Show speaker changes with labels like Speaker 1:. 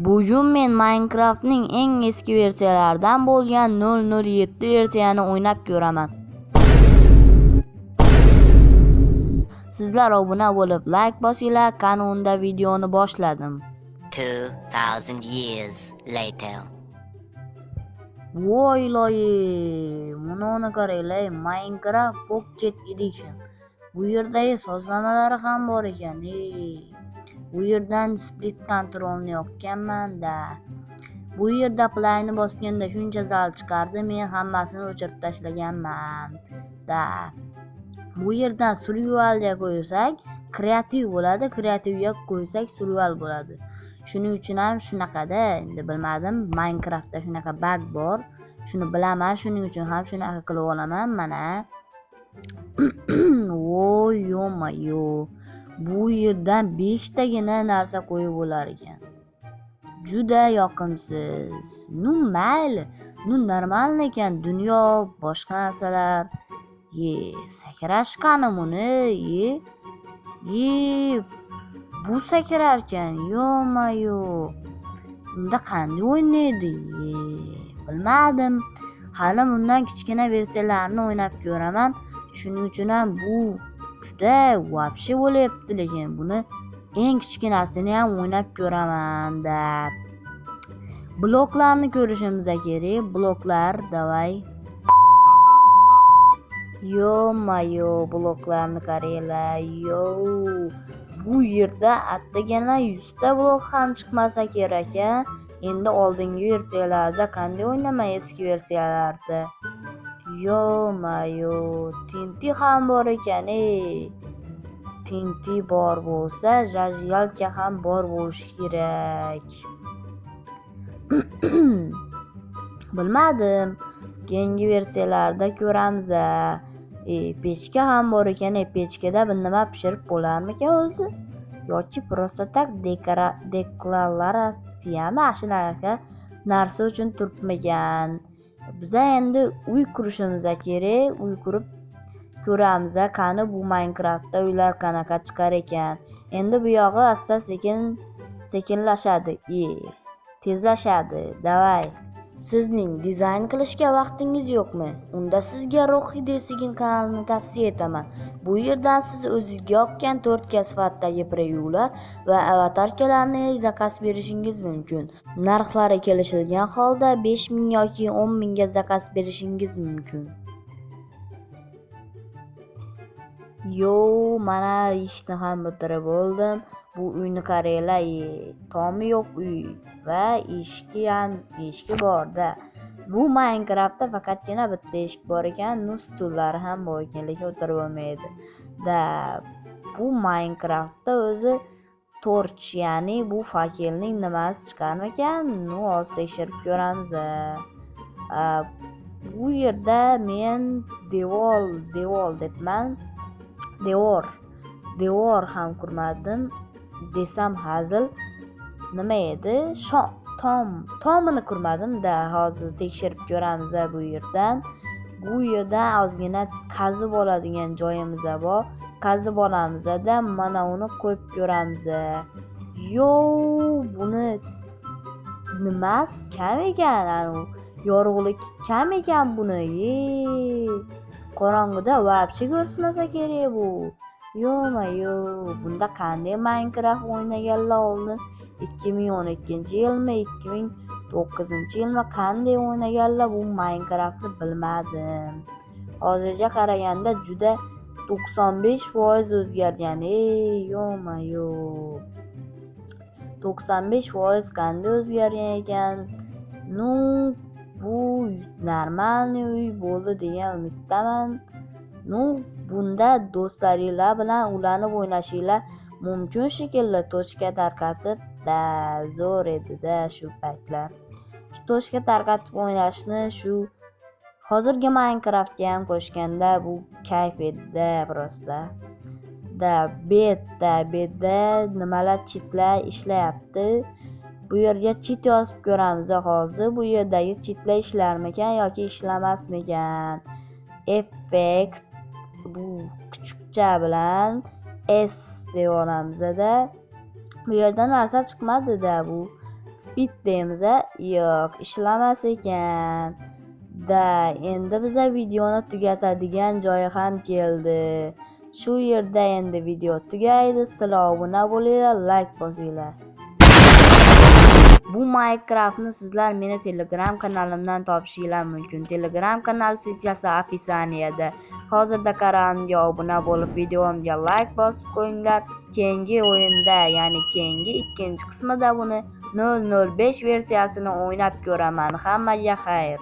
Speaker 1: Bugun men Minecraftning eng eski versiyalaridan bo'lgan 0.07 versiyani o'ynab ko'raman. Sizlar obuna bo'lib like bosinglar, qani unda videoni boshladim.
Speaker 2: 2000 years later.
Speaker 1: Voy iloyi, buni qaranglar, Minecraft Pocket Edition. Bu yerdagi sozlamalari ham bor ekan. Bu yerdan split kontrolni yoqqanman-da. Bu yerda playni bosganda shuncha zal chiqardi, men hammasini o'chirib tashlaganman. Da. Bu yerdan survivalga qo'ysak, kreativ bo'ladi, kreativga qo'ysak survival bo'ladi. Shuning uchun ham shunaqada, endi bilmadim, Minecraftda shunaqa bug bor. Shuni bilaman, shuning uchun ham shunaqa qilib olaman mana. Voy, yo-mayo. Bu yerdan 5 tagina narsa qo'yib bo'lar ekan. Juda yoqimsiz. Nu mayli, nu normal ekan dunyo, boshqa narsalar. Ye, sakrash qani buni? Ye. Ye, bu sakrar ekan, yo-mayo. Unda qanday o'ynaydi? Ye, bilmadim. Hali bundan kichkina versiyalarni o'ynab ko'raman. Shuning uchun ham bu juda вообще bo'lyapti, lekin buni eng kichkinasini ham o'ynab ko'raman-da. Bloklarni ko'rishimiz kerak. Bloklar, davay. Yo-mayo, bloklarni qaranglar. Yo. Bu yerda attagana 100 ta blok ham chiqmasa kerak-a. Endi oldingi versiyalarda qanday o'ynamay eski versiyalarda. Yo-mayo, TNT ham bor ekan, ey. TNT bor bo'lsa, zажигалка ham bor bo'lishi kerak. Bilmadim. Keyingi versiyalarda ko'ramiz. Pechka ham bor ekan, pechkada bir nima pishirib bo'larmikan o'zi? Yoki просто так deklaratsiyami, shunaqa narsa uchun turibmikan? Biza endi uy qurishimiz kerak. Uy qurib ko'ramiz, qani bu Minecraftda uylar qanaqa chiqar ekan. Endi bu yog'i asta sekin sekinlashadi, tezlashadi. Davay. Sizning dizayn qilishga vaqtingiz yo'qmi? Unda sizga Ruhiy Design kanalini tavsiya etaman. Bu yerdan siz o'zingizga yoqqan 4K sifatdagi prevyular va avatarkalarni zakaz berishingiz mumkin. Narxlari kelishilgan holda 5000 yoki 10000 ga zakaz berishingiz mumkin. Yo, mana ishni ham bitirib bo'ldim. Bu uyni qaranglar, tomi yo'q uy va eshigi ham, eshigi bor-da. Bu Minecraftda faqatgina bitta eshik bor ekan, nu stullari ham bor ekan, lekin o'tirib bo'lmaydi. Da, bu Minecraftda o'zi torch, ya'ni bu fakelning nimasi chiqarmikan? Nu hozir tekshirib ko'ramiz. Bu yerda men devor debman. Devor ham qurmadim desam hazil. Nima edi? Tomini qurmadim-da. Hozir tekshirib ko'ramiz bu yerdan. Bu yerdan ozgina qazib oladigan joyimiz bor. Qazib olamiz-da, mana uni qo'yib ko'ramiz. Yo, buni nimasi kam ekan, anu yorug'lik kam ekan buni. Ye, qorong'ida вообще ko'rsatmasa kerak bu. Yo-mayo, bunda qanday Minecraft o'ynaganlar oldin 2012-yilmi, 2009-yilmi qanday o'ynaganlar bu Minecraftni bilmadim. Hozirga qaraganda juda 95% o'zgargan. Ey, yo-mayo. 95% qanday o'zgargan ekan? Nu, bu normalniy uy bo'ldi degan umiddaman. Nu, bunda do'stlaringlar bilan ulanib o'ynashinglar mumkin shekilli. Tochka tarqatib, da zo'r edi-da shu paytlar. Shu tochka tarqatib o'ynashni shu hozirgi Minecraftga ham qo'shganda bu kayf edi-da просто. Da beta nimalar chitlar ishlayapti. Bu yerga chit yozib ko'ramiz hozir. Bu yerdagi chitlar ishlarmikan yoki ishlamasmikan? Effekt bu kuchukcha bilan S deb olamiz-da. Bu yerda narsa chiqmadi-da bu. Speed deymiz a? Yo'q, ishlamas ekan. Да, endi biza videoni tugatadigan joyi ham keldi. Shu yerda endi video tugaydi. Sizlar obuna bo'linglar, layk bosinglar. Bu Minecraftni sizlar meni Telegram kanalimdan topishinglar mumkin. Telegram kanal ссылка si описание da. Hozirda kanalimga obuna bo'lib, videomga layk bosib qo'yinglar. Keyingi o'yinda, ya'ni keyingi ikkinchi qismida buni 005 versiyasini o'ynab ko'raman. Hammaga xayr.